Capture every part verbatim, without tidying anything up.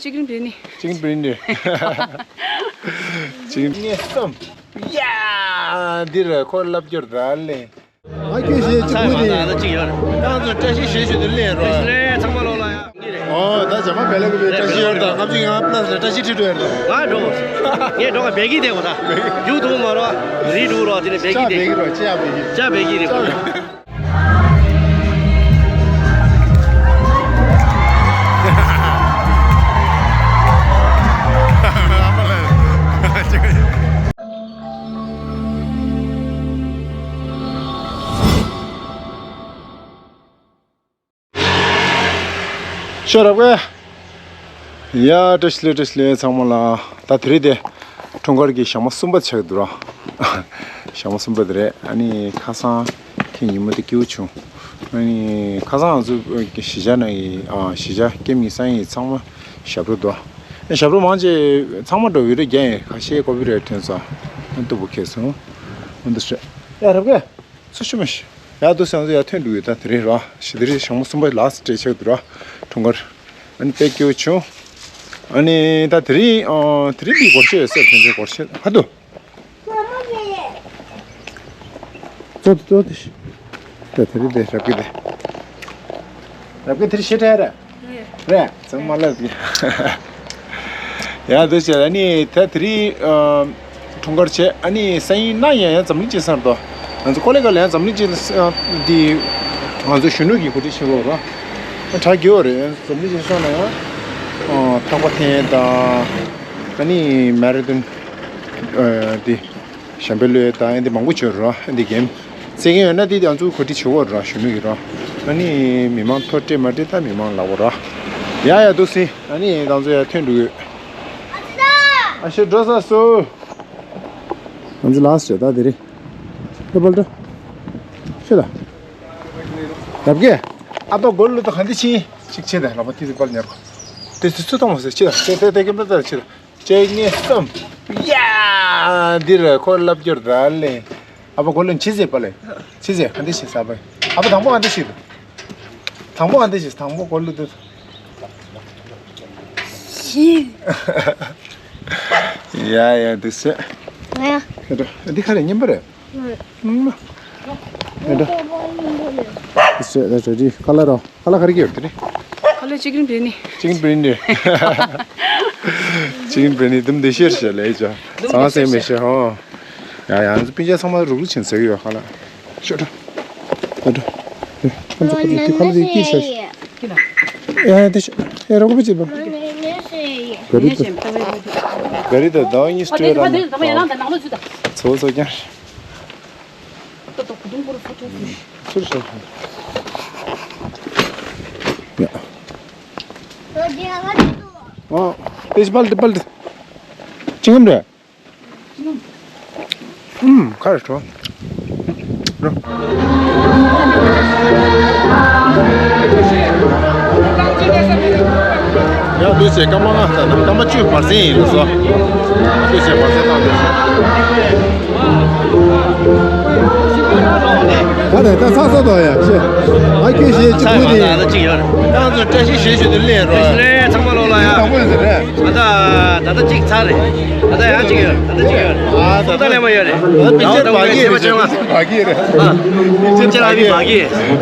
ཅིག་རིན་བྲེ་ནི། ཅིག་རིན་བྲེ་ནི། ཅིག་རིན་བྲེ་ནི་གསུམ། ཡ། འདི་ར་ཁོ་ལབ་སྐྱོར་ད་ལེ། ང་ཁྱོད་ཞེས་ཅིག་ཚ་བུ་མ་དེ། ད་ལ་ཅིག་ཡོད་རེད། ད་ང་ཚོ་བཀྲ་ཤིས་བཞེས་ཞུ་དུ་སླེབས་རོགས། རེད་ཚང་མ་ལོག་ལ་ཡ། འདི་རེད། ཨོ་ད་ཇ་མ་བེ་ལ་གི་བའི་བཀྲ་ཤིས་ཡོད་རེད། ད་ལྔ་བཅུ་ང་པ་ལ་སི་ལ་བཀྲ་ཤིས་ཁྲི་སྤྲོད་ཡོད་རེད། ང་འགྲོ། ངས་འགྲོ་ག་བེ་གི་དེ་གོ་ད། རྒྱུག་ཐུབ་མ་རོགས། རི་འགྲོ་རོགས་དེ་ནས་བེ་གི་དེ། ཅག་བེ་གི་རོགས་ཅག་བེ་གི། ཅག་བེ་གི་རེད་གོ། ཤོ་རབ་གེ། ཡ་བཀྲ་ཤིས་བདེ་ལེགས། བཀྲ་ཤིས་བདེ་ལེགས་ཚང་མ་ལ། ད་དེ་རིང་དེ་འཁྲུངས་སྐར་གྱི་ཞག་མ་གསུམ་པ་ཆགས་འདུག་ར། ཞག་མ་གསུམ་པ་དེ་རེད། ཨ་ནི་ཁ་སང་ཁྱེད་ཉིན་མོ་དེ་སྐྱིད་པོ་བྱུང་། ཨ་ནི་ཁ་སང་ང་ཚོ་གཞིས་ཆགས་ནང་གི་ཨ་གཞིས་ཆགས་ཀེམ་གྱི་ས་ཡིག་ཚང་མ་ཞབས་བྲོ་འདུག་ཨ་ཞབས་བྲོ་མང་ཆེ་ཚང་མ་འགྲོ་བི་ཌི་ཡོ་རྒྱག་ཡིན། ཁ་ཤས་ཀོ་པི་རའེ་ཊི་ཐོན་སོང་། ཨ་སྟུག་པོ་ཁེལ་སོང་། ཨ་འདུག་ཤོད། ཡ་རབ་གེ། ཚུར་ཤོད་མ་ཤི། ཡ་འདུག་སེ་ང་ཚོ་ཡར་ཐོན་འགྲོ་ཡོད། ད་དེ་རིང་ར་ཞི་དེ་རིང་ཞག་མ་གསུམ་པ་ལ་སི་ཊི་ཆགས་འདུག་ར། འཁྲུངས་སྐར། ཨ་ནི་དཔེ་སྐྱིད་པོ་བྱུང་། ཨ་ནི་ད་དེ་རིང་ཨ་དེ་རིང་འདི་སྒོར་གཞས་ཡོད་སེ་ཐོན་ཆེ་སྒོར་གཞས་ཧ་འདུག་ཙོ་ཙོ་དེ་ཤི། ད་དེ་རིང་དེ་རབ་གི་དེ། རབ་གི་དེ་རིང་ཤི་ཁྲ་ར། རེད། ཚང་མ་ལབ་ཀྱི། ཡང་དེ་བྱས་ཨ་ནི་ད་དེ་རིང་ཨ་འཁྲུངས་སྐར་བྱས། ཨ་ནི་སང་ཉིན་གནངས་ཉིན་ཡང་འཛམ་གླིང་སྤྱི་བསང་རེད་དོ། ང་ཚོ་ཀོ་ལི་གྷལ་ལ་ཡང་འཛམ་གླིང་སྤྱི་བསང་འདི་ང་ཚོ་གཞོན་ནུ་གི་གོ་སྒྲིག་བྱེད་དགོས་རེད། གྲ་རྒྱས་པོ་རེད། འཛམ་གླིང་སྤྱི་བསང་ལ་ཡང་ཨ་ཐག་པ་འཐེན་དང་། ཨ་ནི་མེ་ར་ཐོན་ཨ་འདི། ཞམ་པའི་བློས་དང་ཨེ་འདི་མང་པོ་བྱོས་རོ། ཨེ་འདི་གེམ་རྩེད་མཁན་ཡོད་ན་དེ་ང་ཚོ་གོ་སྒྲིག་བྱེད་དགོས་རོ། གཞོན་ནུ་ཡིན་རོ། ཨ་ནི་མི་མང་ཐོ་སྤྲད་མ་སྤྲད་ད་མི་མང་ལབ་དགོས་རོ། ཡ་ཡ་འདུག་སེ་ཨ་ནི་ང་ཚོ་ཡར་ཐོན་འགྲོ་ཡོད། ཨ་ཤེ་འགྲོ་ས་སུ། ང་ཚོ་ལ་སི་ཊི་རེད་ད་དེ་རིང་། ལོ་པལ་འགྲོ། ཤེ་ད། རབ་གེ། ཨ་ཏོ་སྒོར་ལུ་ཏོ་ག་འདི་ཕྱིན། ཅིག་ཕྱིན་ད་ལོ་པ་ཏི་ཏི་པལ་ཉར་གོ། ཏི་ཏི་ཚུ་ཏོ་མ་སེ་ཕྱིན་ད། ཏེ་ཏེ་ཏེ་གེམ་ཏ་ཏ་ཕྱིན་ད། གཅིག་གཉིས་གསུམ། ཡ། འདི་རེད་ཁོ་ལབ་སྐྱོར་ད་ལེ། ཨ་ཕ་གོ་ལོན་ཆི་ཟེར་པ་ལེ། ཆི་ཟེར་ག་འདི་ཞིག་ཟ་བ། ཨ་ཕ་དང་པོ་ག་འདི་ཞིག་དང་པོ་ག་འདི་ཞིག་དང་པོ་གོ་ལོ་དུ། ཡ་ཡ་འདི་སེ། ཡ། འདི་ཁ་རེ་མཉམ་པ་རེད། ཨེ་འདྲ། ཟེར་ད་ཅོ་ཅི་ཁ་ལ་རོ། ཁ་ལ་ག་རེ་གྱོད་དེ་ནི། ཁ་ལ་ཅིག་རིན་བྲེ་ནི། ཅིག་རིན་བྲེ་ནི། ཅིག་རིན་བྲེ་ནི་དུམ་དེ་ཤེར་ཤེར་ལས་ཅོ། ཚང་སེ་མེ་ཤེ་ཧོ། ཡ་ཡ་ང་ཚོ་སྤུན་ཀྱག་ཚང་མ་རུག་རུག་ཕྱིན་ཟེར་གི་ཡོད་ཁ་ལ། ཤོ་ཏོ། ཨ་ཏོ། ཁ་ལ་དེ་ཁ་ལ་དེ་ཀི་ཤ་ཤ། ཡ་ཡ་དེ་ཤ། ཡ་རོ་གོ་པི་ཅི་བ། ག་རི་ད། ག་རི་ད་ཟླ་བ་གཉིས་སྤྲོད་ར་མ། ཚོ་ཚོ་ཀྱང་། ཚུར་ཤོག་ཡ། ཨོ། དེ་ཤ་པལ་ཏི་པལ་ཏི། ཅི་ངམ་རེད། ཨུམ། ཁ་རེ་ཁྲོ། རོ། ཡང་དུས་ཚོད་སྐར་མ་ལྔ་ཙམ་དང་སྐར་མ་བཅུ་བར་གསེང་ཡིན་ལ་སོ། དུས་ཚོད་བར་གསེང་བཏང་དུས་ཚོད། ད་ནས་ད་ཚ་ཚ་དང་ཡ་ཤེ། ང་ཁྱོད་ཞེས་ཅི་ཚ་བུ་ཡ་དེ། ད་ཅིག་ཡོད་རེད། ད་ང་ཚོ་བཀྲ་ཤིས་བཞེས་ཞུ་དུ་སླེབས་རོགས། ཚང་མ་ལོག་ལ་ཡ། དང་པོ་ཡིན་ཟེར་རེད། ད་ལྟ་ད་ལྟ་གཅིག་ཚར་རེད། ད་ལྟ་ཡང་གཅིག་ཡོད། ད་ལྟ་གཅིག་ཡོད། ཨ་ད་ད་ལྟ་ལས་མ་ཡོད་རེད། ད་ལྟ་ད་ལྟ་བག་གི་རེད། བག་གི་རེད། ཨ་ཅེ་ལ་བི་བག་གི།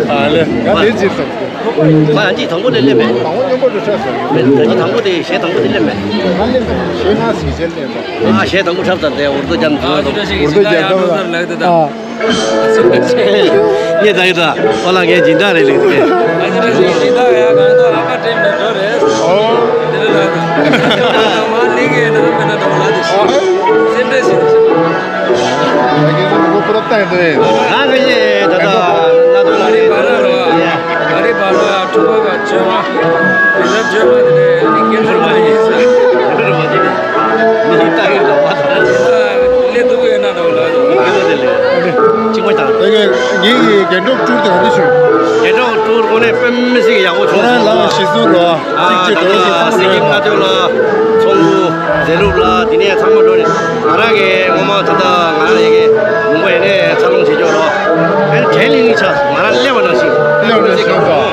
ཨ་ལེ་ང་དེ་ཅིག་ཙམ། ང་ཡང་གཅིག་དང་པོ་ལས་སླེབས་མེད། དང་པོ་སྙོམས་པོ་འགྲོ་ཆགས་སོང་། ད་ལྟ་དང་པོ་དེ་གཞས་དང་པོ་དེ་སླེབས་མེད། ང་སླེབས་མེད། གཞས་ང་གཟིགས་ཆེན་སླེབས་མེད། ཨ་གཞས་དང་པོ་འཁྲབ་ཚར་ཏེ་འུར་རྡོ་རྒྱབ་འགྲོ། འུར་རྡོ་རྒྱབ་འགྲོ། ཨ། ངས་ད་ཡོད་ད། ཨོ་ལ་ངས་སྦྱིན་བདག་རེད་ལེགས་ཏེ། ཨ་ཅེ་ལ་ཞིག་ཞིག་ད་ཡ་གང་ཐོག་ཨ་ཕ་དྲན་མེད་འགྲོ་རེད། ཨོ། དེ་ལ་ལ་ད། མ་ལིང་གི་ནང་མེད་ན་འགྲོ་ལ་དེ་ཞིག་སེམས་ཁྲལ་ཞིག་ད་གིན་ནུ་གོ་པུ་རོ་ཏང་དུ་ཡིན། ང་གི་ཡེ་ད་ད་ན་དུ་ལ་རེད། ཨ་རི་བ་ར་ཨ་རི་བ་ར་ཐུག་པ་བཅོས་མ། དེ་ལ་བཅོས་མ་དེ་ནས་ཨ་ནི་སྐད་ཆ་མ་ཡིན་ས། མི་ལྟ་གི་འདུག་བ། ལས་འདུག་ཡོད་ན་འདྲ་བ་ལ། ཅི་མ་ཅང་། ད་གིན་ངེད་ཀྱི་རྒྱན་སྒྲོག་ཊུར་དེ་ག་འདྲ་བྱུང་། རྒྱན་སྒྲོག་ཊུར་དངོས་གནས་དཔེ་མི་སྲིད་ཡག་པོ་བྱུང་། ཁོ་རང་ལ་གཞི་བཟུང་རོགས། ཨ་གཅིག་ད་གཅིག་ལྟ་གཅིག་གཅིག་སྲིད་སྐྱིད་སྔ་དུས་ལ་ཚོང་དབུ་མཛེས་རུབ་ལ་དེ་ནས་ཚང་མ་འགྲོ་ནས་ང་རང་གི་ངོ་མ་ད་ལྟ་ང་རང་ཡི་གེ་ལུང་པ་ཡི་ནས་འཚར་ལོངས་བྱེད་ཆོག་རོགས། ཨ་ནི་དྲན་ལིང་ལིང་ཆགས་ང་རང་སླེབས་པ་ནང་བཞིན། སླེབས་པ་ནང་བཞིན་ཆགས་སོང་།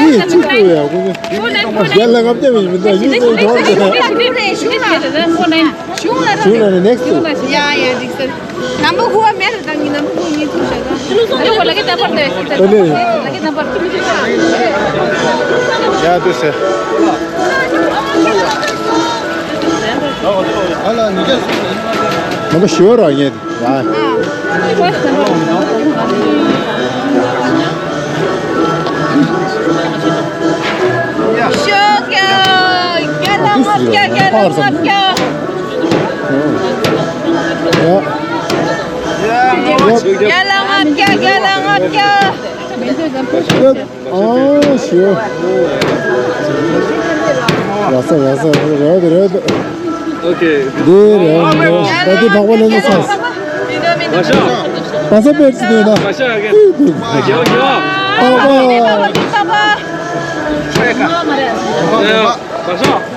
ཡིས་གཅིག་པུ་ཡ་ཁོ་ཚོ། རྒྱ་ལ་ངབ་རྒྱ་མི་མི་འདུག་ཡིས་སེ་ཇོར་ཇ། གཞུང་ལ་ནི་ནེག་སི་ཊི། ཡ་ཡ་འགྲིག་སོང་། ནམ་པ་དགུ་བ་མེད་རེད། ད་ངས་ནམ་པ་དགུ་གཉིས་ཚུར་བཞག་ད། ལ་ཀི་ནམ་པར་དེ། ལ་ཀི་ནམ་པར། ཡ་དུ་སེ། ཨ་ལ་ནི་ཀ་སུ། ནམ་པ་ཞུ་བ་ར་ངས། ཡ། ཤོག་ཀྱ། རྒྱ་ལ་ངོ་རྒྱ། རྒྱ་ལ་ངོ་རྒྱ། ཡ། རྒྱ་ལ་ངོ་རྒྱ། རྒྱ་ལ་ངོ་རྒྱ། ཨ་ཤོ། ར་ས་ར་ས་རེད་རེད། ཨོ་ཁེ། འདི་རེད་རེད། ད་འདི་འཕགས་པ་ལ་ནི་ས། མ་ཤ། བ་ས་པེར་ཙི་དེ་ད། མ་ཤ་ག་ཨ་ཨ། མ་ཤ།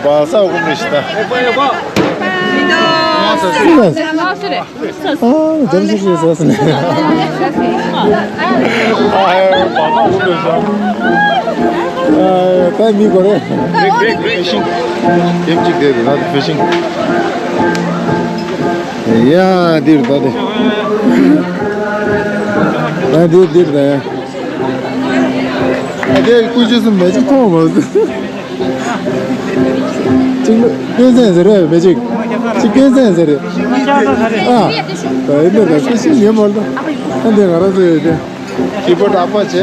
བ་ས་འོ་མི་ཤི་ད། སུ་ལ། ཨ་ཇམ་ཤི་ཤི་ཟ་སི་ནས། ཨ་ད་མི་གོ་རེད། ཕེ་ཤིང་། ཀེམ་གཅིག་དེ་ན་ཕེ་ཤིང་། ཡ་འདིར་ད་དེ། ད་འདིར་འདིར་ད་ཡ། ཨ་དེ་ཀུ་ཅི་སུ་མེ་ཅིག་མཐོང་མ་སོང་། གཅིག་ལ་སྐྱོན་ཚན་ཟེར་རེད་མེ་ཅིག་གཅིག་སྐྱོན་ཚན་ཟེར་རེད། ཨ། ད་ཡིན་ན་ད་ཤི་ཤི་ཉན་མ་ལ། ཨ་འདི་ང་རང་ཚོ་ཡོད་དེ། ཁྱི་པོ་རག་པ་བྱས།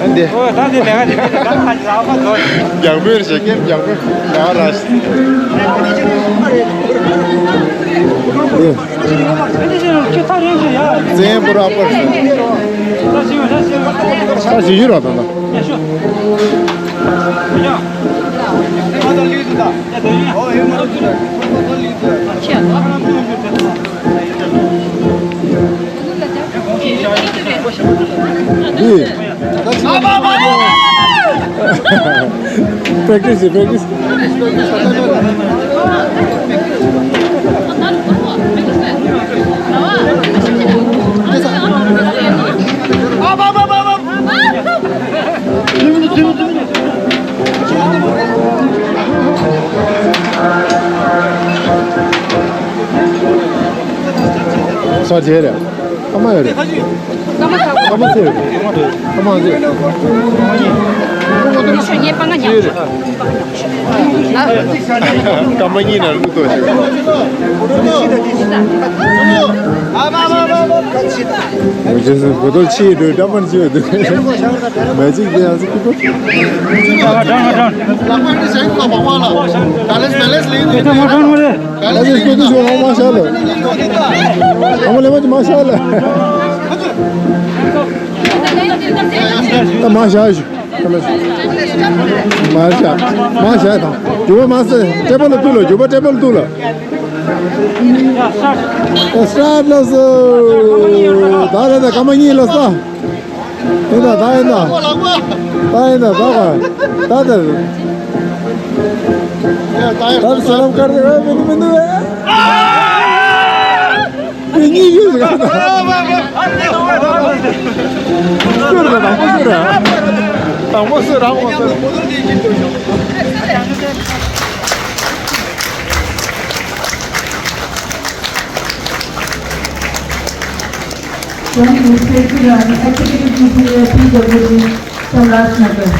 ཨ་འདི། ཨོ་ད་འདི་ལས་ཀ་འདི་འདི་ད་ཁ་ཅིག་རག་པ་དོ། རྒྱང་འབོད་བྱེད་མཁན་རྒྱང་འབོད་ང་ར་ཤི། ཨེ། ཁྱི་ཐག་རིང་ཞིག་ཡ། བཙན་པོ་རག་པར། ད་ཞིག་ཡོད་ར་ད་ད། ཡ་ཤོ། ཡ། ཨ་ད་ལི་ད། ཡ་ད་ཡ། ཨོ་ཡ་མ་ར་ཅི་ར། ཨེ། Practice, practice. ས་རྗེས་རེད། ཨ་མ་ཡོད་རེད། ཨ་མ་ཚེ་ཡོད་རེད། ཨ་མ་ཚེ། ཤོ་ཉེ་པ་ང་ཉག་ཅིག་སྐར་མ་གཉིས་ནང་བླུགས་ཐུབ་ཅིག་རྗེས་སུ་གོ་ཐོག་ཕྱི་ཡི་འགྲོའི་འདྲ་མིན་ཅི་ཡོད་འདུག་མ་གཅིག་དེ་ཡང་སི་ཀི་པོ། ལག་པ་ནི་ཞེང་ལ་བག་བག་ལ། ག་ལེ་ག་ལེ་ལེ། དེ་ཐོག་མ་ཐོན་མ་རེད། ཨ་ལེ་སྐུ་དུས་སུ་ཨ་མ་ཤ་ལ། ཨ་མ་ལེ་མ་ཅི་མ་ཤ་ལ། ཨ་མ་ཤ་ཞུ། མ་ཤ། མ་ཤ་དང་། རྒྱུ་བ་མ་ཟེ། ཊེ་བལ་ལ་ཏུ་ལ། རྒྱུ་བ་ཊེ་བལ་ཏུ་ལ། ཨ་སི་ཊར་ཊི་ལ་སོ། ད་ད་ད་སྐར་མ་གཉིས་ལ་སོ། ཡིན་ད་ད་ཡིན་ད། ད་ཡིན་ད་ད་ག་ད་ད། ད་ད་སོ་ལམ་ཀར་དེ་མི་འདུག་མི་འདུག་ཨེ། མི་གཉིས་ཡོད་ཟེར་ག་ད། སུ་རེད་དང་པོ་སུ་རེད། དང་པོ་སུ་རང་ངོ་སུ། Then Mister Kiran, Executive Engineer, P W D, Chamarajanagar.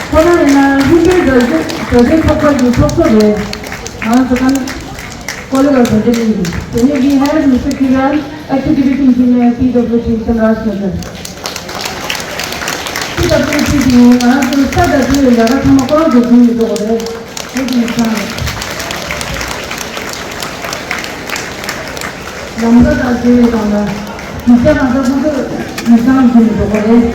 ཁོ་རང་ཡིན་ན་ལྷུན་གྲུབ་རྡོ་རྗེ་རྡོ་རྗེ་ཚོགས་གཙོ་རེད། ང་ཚོ་གང་ཀོ་ལི་གར་རྡོ་རྗེ་གླིང་གི། དེ་ནས་we have Mister Kiran, Executive Engineer, P W D, Chamarajanagar. P W D དེ་ང་ཚོ་ས་དང་དེའི་ལས་ཀ་ཚང་མ་ཁོ་རང་ཚོ་བྱེད་མི་འདུག་ག་རེད། དེ་དེ་ཡིན་ཙང་། ལམ་ཀ་དང་འབྲེལ་བའི་སྒང་ལ་ཡིག་ཆ་གང་ཟག་ཁོ་ཚོས་ཡིག་ཚང་བྱེད་མི་འདུག་ག་རེད།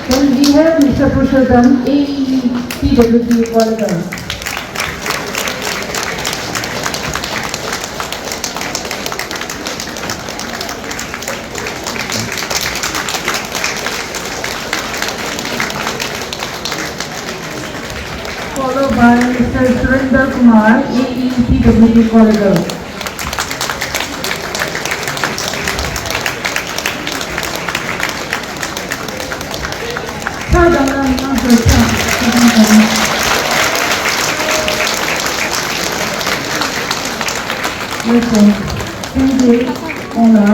Then we have Mister Purushottam, A E P W D, Kolkata. Followed by Mister Surinder Kumar, A E P W D, Kolkata. Welcome. Thank you. Hola.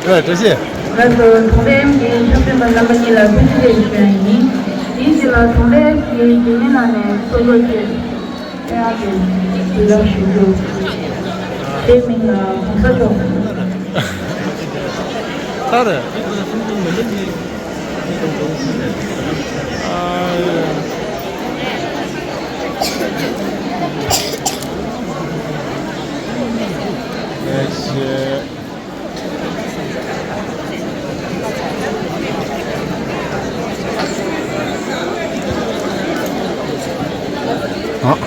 ཨ། བཀྲ་ཤིས། ང་ཚོ་གྲོང་རྡལ་གྱི་ཆབ་སྲིད་པ་རྣམ་པ་གཉིས་ལ་ཐུགས་རྗེ་ཆེ་ཞུ་ཡ་ཡིན། དེའི་རྗེས་ལ་གྲོང་རྡལ་གྱི་རྒྱུད་སྨད་ནང་ནས་གཙོ་བོ་ཆེ་ཨེ་ཨ་གི་དུས་རབས་ཞུ་རྒྱུ། དེའི་མིང་ལ་གོང་ས་མཆོག་ད་རེད། ཨ། ཡེ་ཤེས། ཨ།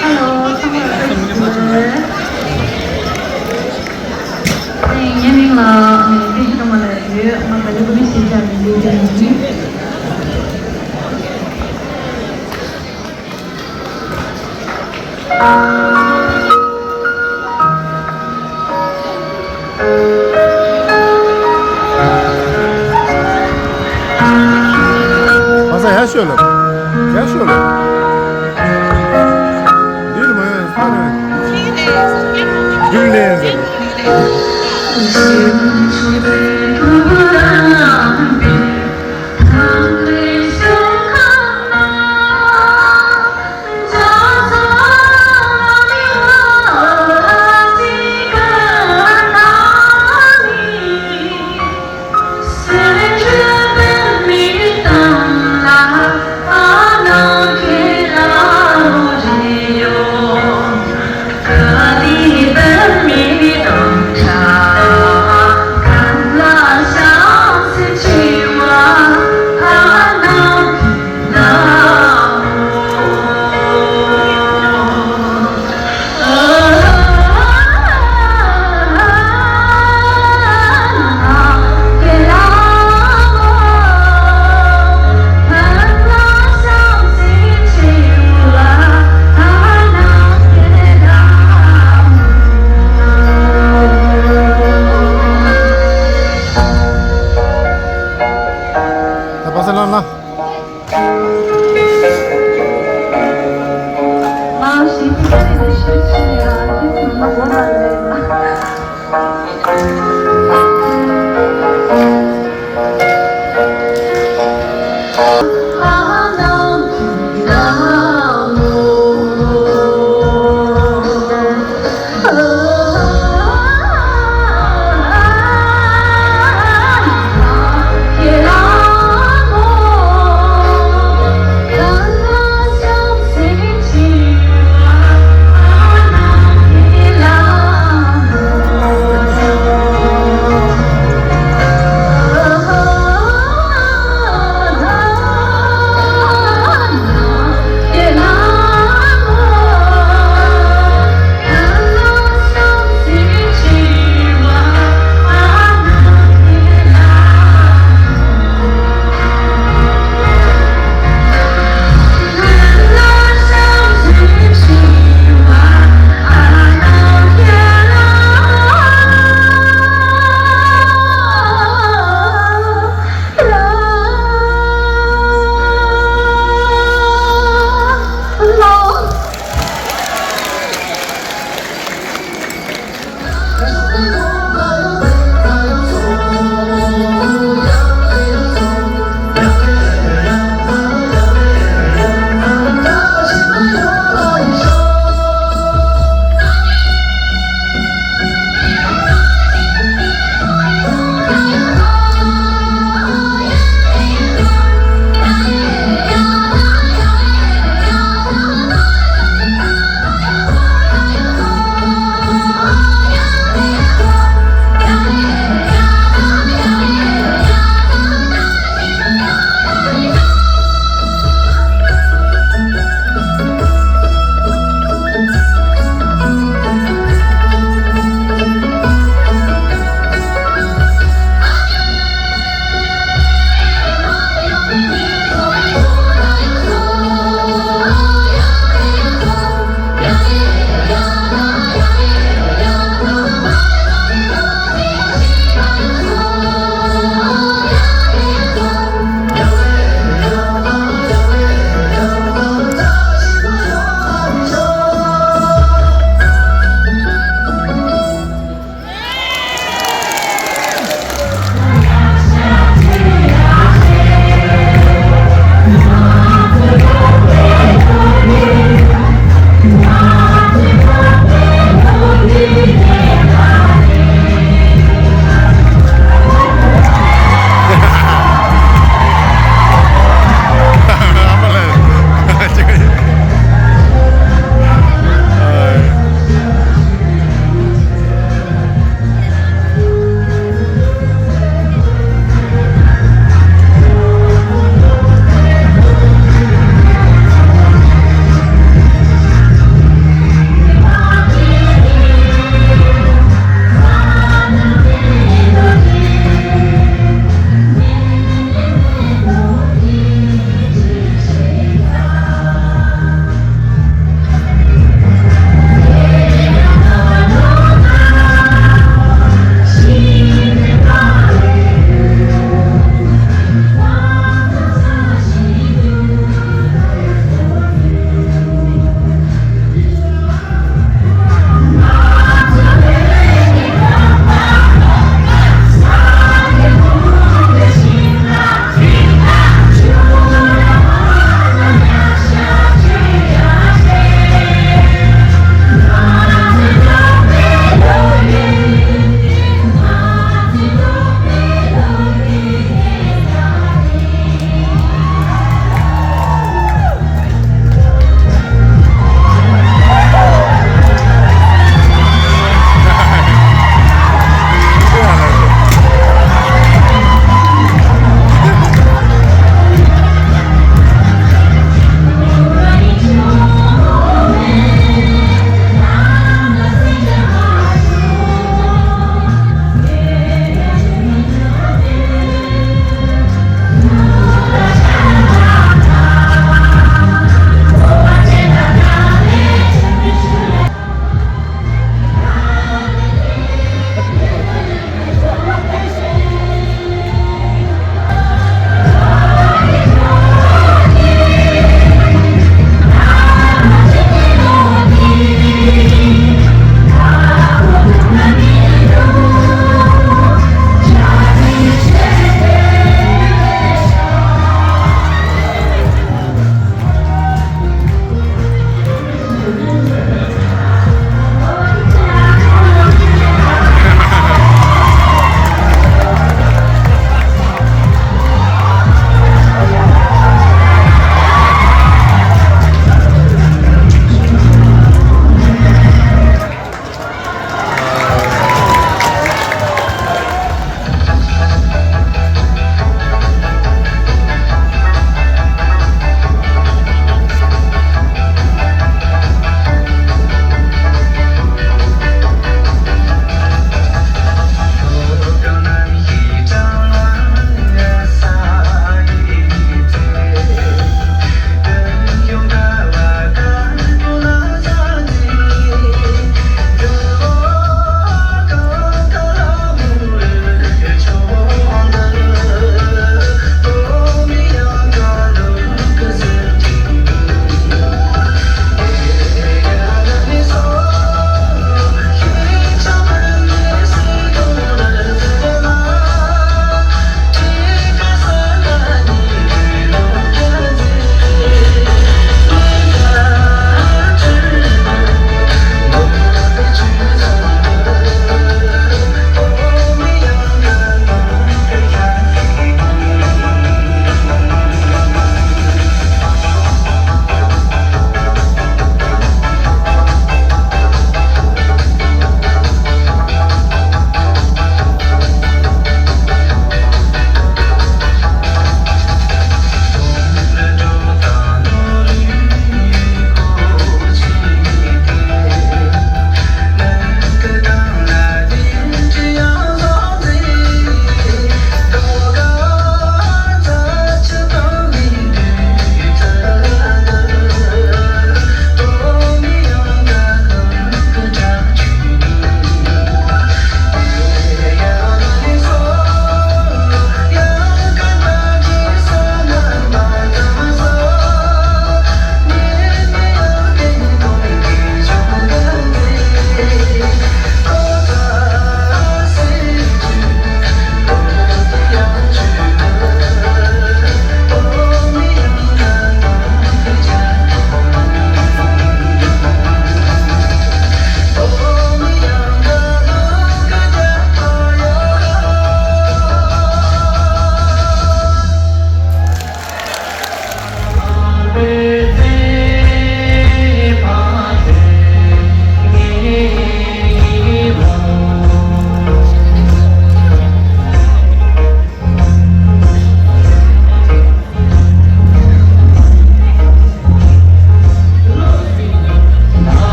ཧེ་ལོ། ཚང་མ་ལ་བཀྲ་ཤིས་བདེ་ལེགས། ངའི་མིང་ལ་ནི་བཀྲ་ཤིས་སྒྲོལ་མ་ལབ་ཡོད། ང་ག་ལེ་བུ་མི་ཞེས་བྱ་བའི་ལུས་རྒྱུད་ཡིན། མ་ས་ཡར་ཤོད་ལབ། ཡར་ཤོད་ལབ། འདི་ལ་མ་ཡོང་ས་རེད། རྒྱུགས་ལེན་ཟེར།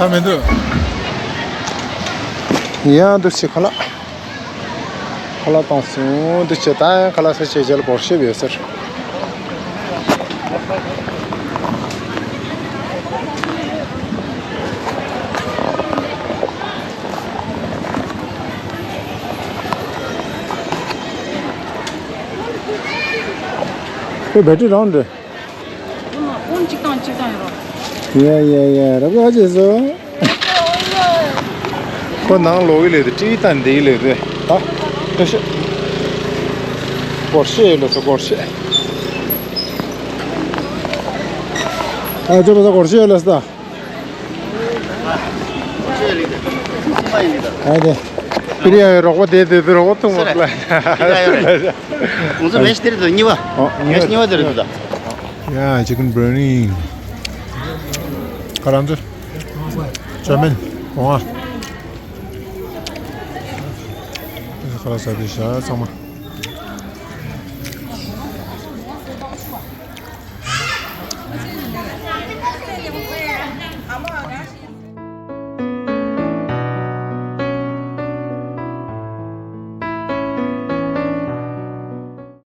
ད་མི་འདུག་ཡང་འདུག་ཅིག་ཁ་ལག་ཁ་ལག་བཏང་སོང་། འདུག་ཅིག་ད་ཡང་ཁ་ལག་ཟ་བྱས་རྗེས་ལ་སྒོར་གཞས་ཡོད་ཟེར། ཁོའི་བེ་ཊི་རི་རང་འདྲ། ཕོན་གཅིག་དང་གཅིག་དང་ཡོད་རོགས། ཡ་ཡ་ཡ། རབ་ག་བྱས་སོ། ཁོ་ནང་ལོག་གི་ལས་དེ་ཀྲིག་དང་འདི་ལས་དེ་ད་ལྟ་ཤི། སྒོར་གཞས་ཡོད་ལ་སོ་སྒོར་གཞས། ཨ་ཅོ་པ་ད་སྒོར་གཞས་ཡོད་ལ་སོ་ད། ཨ་དེ། པི་རི་ཡ་རོགས་པ་དེ་དེ་དེ་རོགས་པ་ཐུག་མ་ལ། ང་ཚོ་མེ་ཤི་དེ་རེད་འདུག་གཉིས་པ། ཨོ་གཉིས་པ། མེ་ཤི་གཉིས་པ་དེ་རེད་འདུག་ད། Yeah, chicken burning. ཁ་རང་ཚོ། ཅོ་མིན། གོང་ཨ། ཁ་ལག་ཟ་དུས་བཞག་ཚང་མ།